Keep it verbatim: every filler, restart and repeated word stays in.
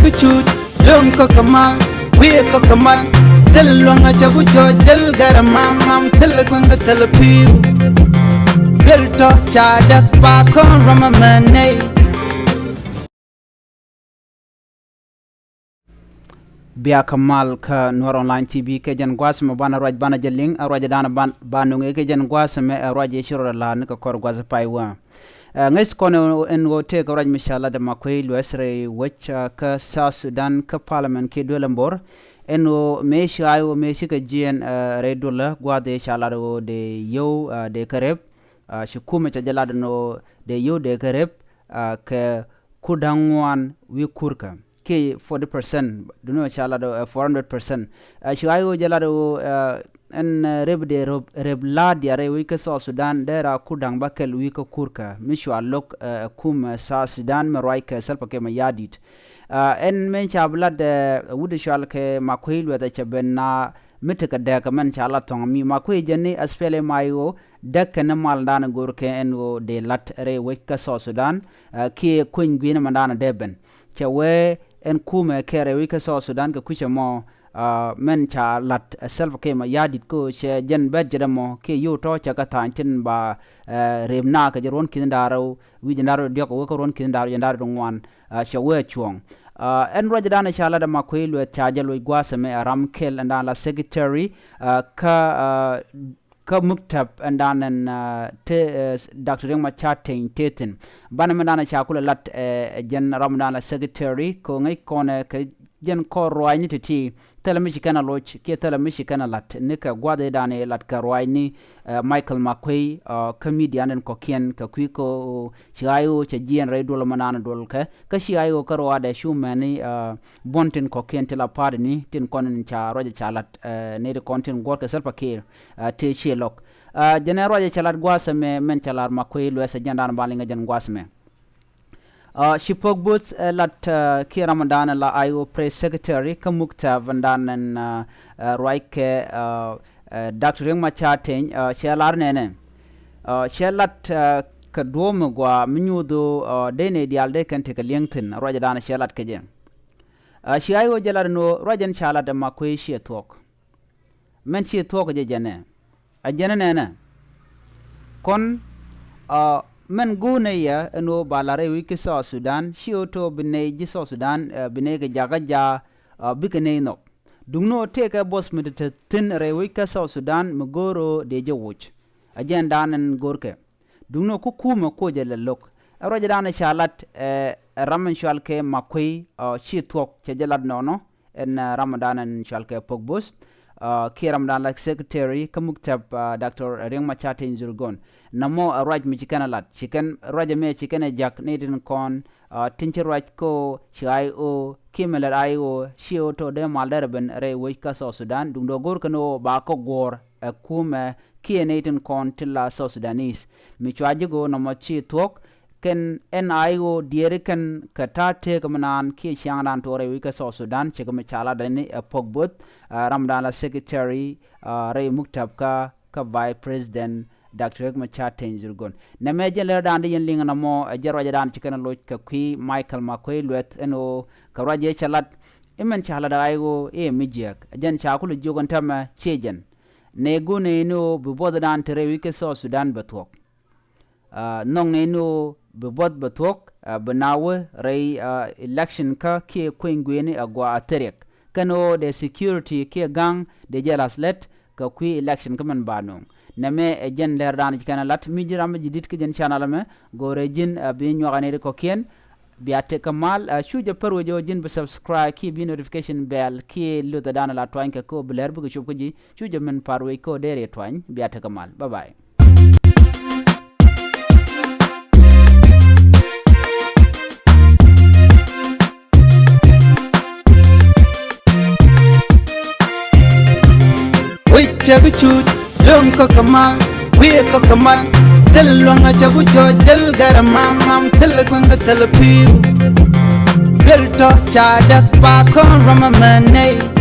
Kä cut lo̱ŋ kä kä mal, wi̱i̱ kä kä mal. Thil luäŋ a cɛ ku cɔ jäl gɛr mam mam, thil kueŋ kä thil pi̱w. Duel tɔ ca däk pa kɔn ram a mɛ nɛy. Bia kä mal kä Nuɛr Online T V kɛ jɛn gua̱a̱th mɛ banɛ ruac banɛ jɛ liŋ, ɛ ruac dan ban, ban nuŋ kɛ jɛn gua̱a̱th mɛ, ɛ ruac yɛ ci rɔ la ni kɛ kɔr gua̱a̱th pay wä. Ɛ, ŋäc kɔn ɛn ɣöö tëëkɛ ruac mi ca lat ɛ Makuei Lueth rɛy wec, ɛ, kä South Sudan kä parliament kiɛ duël ɛn bo̱r. Ɛn ɣöö mëë ci ɣaac ɣöö mëë cikɛ jiɛɛn, ɛ, rɛy duëlä gua̱a̱th ëë ca lat ɣöö dee yio̱w, ɛ, dee kɛ rep, ɛ, ci kumɛ ca jɛ lat ɛn ɣöö dee yio̱w dee kɛ rep, ɛ, kɛ kur da̱ŋ ŋuan wi̱i̱ kurkä. Kiɛ forty percent, duundɛ ca lat ɣöö, ɛ, four hundred percent. Ɛ, ci ɣaac ɣöö jɛ lat ɣöö, ɛ, ɛn, ɛ, rep dee rep, rep la̱a̱t diaal rɛy wec kä South Sudan dee raa kur da̱ŋ bäkɛl wi̱i̱ kä kurkä mi cua lo̱k, ɛ, ɛ kumɛ, ɛ, South Sudan mi ruac kɛ Salva Kiir Mayardit. Ɛ, ɛn mɛn ca bi lat, ɛ, wut cual kɛ Makuei Lueth ɛ cɛ ben na mi tekɛ dääk kɛ mɛn ca lat thɔ̱ŋ mi Makuei jɛn ni SPLM-IO däk kɛn ni mal dan go̱r kɛ ɛn ɣöö dee lat rɛy wec kä South Sudan, ɛ, kiɛ kueny gui̱n mɛn dan dee ben. Cɛ wee ɛn kumɛ kɛ rɛy wec kä South Sudan kɛ kui̱cɛ mɔ, ɛ, mɛn ca lat, ɛ, Salva Kiir Mayardit kä cɛ jɛn bɛt jɛ dɛ mɔ kiɛ yio̱w tɔ̱ cɛ kä tha̱a̱ny tin ba, ɛ, rep na kɛ jɛ ruɔ̱n ki̱n da̱rɛ wi̱i̱ jɛ da̱rɛ diɔ̱k wee kä ruɔ̱n ki̱n da̱rɛ jɛ da̱rɛ ŋuan, ɛ, cɛ wee cuɔ̱ɔ̱ŋ. Ɛ, ɛn ruac dan ca lat ɛ Makuei Lueth ca jɛ loc gua̱a̱th ɛmɛ ɛ ram kɛl ɛn dan la secretary, ɛ, kä, ɛ, kä muktab ɛn dan ɛn, ɛ, te, ɛ, Doctor Riek Machar Teny te thi̱n. Banɛ mɛn dan ca kulɛ lat, ɛ, ɛ jɛn ram dan la secretary kɛ ŋäc kɔn, ɛ, kɛ jɛn kɔr ruaacni ti̱ti̱. Thilɛ mi ci kɛn a loc kiɛ thilɛ mi ci kɛn a lat ni kɛ gua̱th ëë dan ɛ lat kɛ ruaacni, ɛ, Michael Makuei, ɛ, kä media ni kɔ̱kiɛn kɛ kui̱ kä ci ɣaac ɣöö cɛ jiɛɛn rɛy duɔl mɛn dan duɔl kɛ. Kä ci ɣaac ɣöö kä ruaadɛ cu mɛni, ɛ, buɔ̱n tin kɔ̱kiɛn ti la pa̱a̱tni tin kɔn in ca ruacɛ ca lat, ɛ, nɛy ti kɔn tin guɔ̱rkɛ Salva Kiir, ɛ, tëë ciɛ lo̱k. Ɛ, jɛn ɛ ruacɛ ca lat gua̱a̱th ɛmɛ mɛn ca lar Makuei Lueth ɛ jɛn dan ba liŋ ɛ jɛn gua̱a̱th ɛmɛ. Ɛ, ci Pok Both, ɛ, lat, ɛ, kiɛ ram dan la IO press secretary kä muktab dan ɛn, ɛ, ɛ, ruac kɛ, ɛ, ɛ, Doctor Riek Machar Teny, ɛ, cɛ lar nɛnɛ. Ɛ, cɛ lat, ɛ, kɛ duɔ̱ɔ̱p mi gɔaa mi nyuuth ɣöö, ɛ, dee nɛy diaal dee kɛn tekɛ li̱eŋ thi̱n, ruac dan cɛ lat kɛ jɛ. Ɛ, ci IO jɛ lat ɛn ɣöö ruac ɛn ca lat ɛ Makuei ciɛ thuɔ̱k. Mɛn ciɛ thuɔ̱k jɛ jɛnɛ. Ɛ jɛnɛ nɛnɛ. Kɔn, ɛ, mɛn go̱o̱nɛ yɛ ɛn ɣöö ba la rɛy wec kä South Sudan, ci ɣöö tɔ bi nɛy ji̱ South Sudan, ɛ, bi nɛy kɛ jakä jaak, ɛ, bikɛ nɛy nhɔk. Duŋni ɣöö tëëkɛ buɔth mi te te thi̱n rɛy wec kä South Sudan mi go̱o̱r ɣöö dee jɛ woc. Ɛ jɛn dan ɛn go̱o̱rkɛ. Duŋni ɣöö kä kumɛ kuɔcɛ lɛ lo̱k. Ɛ ruacdan ca lat, ɛ, ɛ ram in cual kɛ Makuei, ɛ, ci thuɔ̱k cɛ jɛ lat nɔnɔ. Ɛn, ɛ, ram dan in cual kɛ Pok Both, ɛ, kiɛ ram dan la secretary kä muktab, ɛ, Doctor Riek Machar Teny Dhurgon. Nɔmɔ ɛ ruac mi ci kɛn a lat. Ci kɛn ruac ɛmɛ ci kɛn ɛ jak ni tin kɔn, ɛ, tin ci ruac kä ci IO kiɛ mɛ lät IO ci ɣöö tɔ dee mal derɛ ben rɛy wec kä South Sudan. Duŋdɛ go̱o̱r kɛn ɣöö ba kä guɔ̱ɔ̱r ɛ kumɛ kiɛ nɛy tin kɔn ti la South Sudanese. Mi cua ji̱ go̱o̱r nɔmɔ ci thuɔ̱k kɛn ɛn IO diɛɛri kɛn kɛ ta̱a̱ tëëk mi naan kiɛ ciaŋdan tuɔɔk rɛy wec kä South Sudan, cɛ kɛ mi ca lat dani ɛ Pok Both, ɛ, ram dan la secretary, ɛ, rɛy muktab kä, kä Vice President Doctor Riek Machar Teny Dhurgon. Nɛmɛ jɛn lɛr dan di yɛn liŋ nɔmɔ, ɛ, jɛn ruacɛ dan ci kɛn loc kɛ kui̱ Michael Makuei Lueth ɛn ɣöö kɛ ruac ëë cɛ lat. Imɛn ca lat IO i̱ mi jiääk. Ɛ jɛn ca kulɛ jiök ɛn täämɛ ciɛ jɛn. Nɛ go̱o̱r nɛ ni ɣöö bi buɔth dan te rɛy wec kä South Sudan bɛ thuɔ̱k. Ɛ, nhɔk nɛ ni ɣöö bi buɔth bɛ thuɔ̱k, ɛ, bi na wä rɛy, ɛ, election kä kiɛ kueny guieni ɛ gɔaa a thiriɛk. Kɛn ɣöö dee security kiɛ ga̱ŋ dee jɛ la̱th lät kɛ kui̱ election kä mɛn ba nööŋ. Nɛmɛ ɛ jɛn lɛr dan ci kɛn a lat mi ji̱ ram mi ji̱ di̱t kä jɛn channel ɛmɛ. Go̱o̱rɛ ji̱n, ɛ, bi nyuak ɛ nɛy ti kɔ̱kiɛn. Bia tekɛ mal, ɛ, cu jɛ pär wec ɣöö ji̱n bi subscribe kiɛ bi notification bell kiɛ luthɛ dan a la tuany kɛ kä ɣöö bi lɛr bikɛ cop kä ji̱. Cu jɛ min pa̱r wec kä ɣöö dee riɛ tuany. Bia tekɛ mal. Bye bye. Wi̱c cɛ bi cuc, lo̱ŋ kä kɛ mal, wi̱i̱ kä kɛ mal. Thil luäŋ a cɛ bi cɔc, thil gɛr mam mam, thil kueŋ kä thil pi̱w. Duel tɔ ca däk pa kɔn ram a mɛ nɛy.